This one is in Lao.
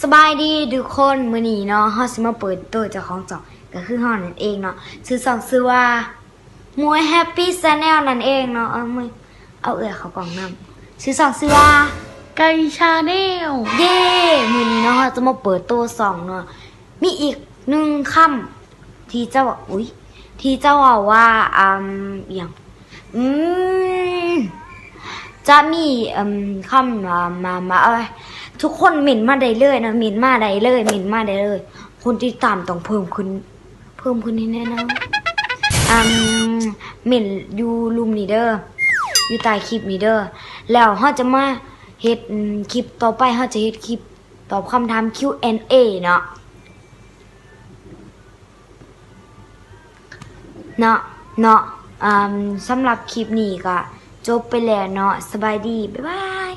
ສະບາຍດີທຸກຄົນ ມື້ນີ້ເນາະ ເຮົາຊິມາເປີດໂຕເຈົ້າຂອງຊ່ອງ ກໍຄືເຮົານັ້ນເອງເນາະ ຊື່ຊ່ອງຊື່ວ່າ ໝວຍ Happy Channel ນັ້ນເອງເນາະ. ເອົາ ໝວຍ ເອົາເອື້ອຍເຂົ້າກ້ອງນຳ ຊື່ຊ່ອງຊື່ວ່າ ໄກ່ Channel ເຢ້. ມື້ນີ້ເນາະ ເຮົາຈະມາເປີດໂຕຊ່ອງເນາະ ມີອີກໜຶ່ງຄຳ ທີ່ຈະເວົ້າ ອຸ້ຍ ທີ່ຈະເວົ້າວ່າ ອຳ ອີ່ຫຍັງ ອືມ ຈະມີ ອຳ ຄຳວ່າ ມາ ມາ ເອີຍ ທຸກຄົນເມັ້ນມາໄດ້ເລີຍເນາະ ເມັ້ນມາໄດ້ເລີຍ ເມັ້ນມາໄດ້ເລີຍ. ຄົນຕິດຕາມຕ້ອງເພີ່ມຂຶ້ນ ເພີ່ມຂຶ້ນໃຫ້ແນ່ນອນ. ອຳ ເມັ້ນຢູ່ລຸ່ມນີ້ເດີ ຢູ່ໃຕ້ຄລິບນີ້ເດີ ແລ້ວເຮົາຈະມາເຮັດ ອືມ ຄລິບຕໍ່ໄປ ເຮົາຈະເຮັດຄລິບຕອບຄຳຖາມ Q and A ເນາະ. ເນາະ ເນາະ ອາ ສຳລັບຄລິບນີ້ກໍຈົບໄປແລ້ວເນາະ ສະບາຍດີ ບາຍບາຍ.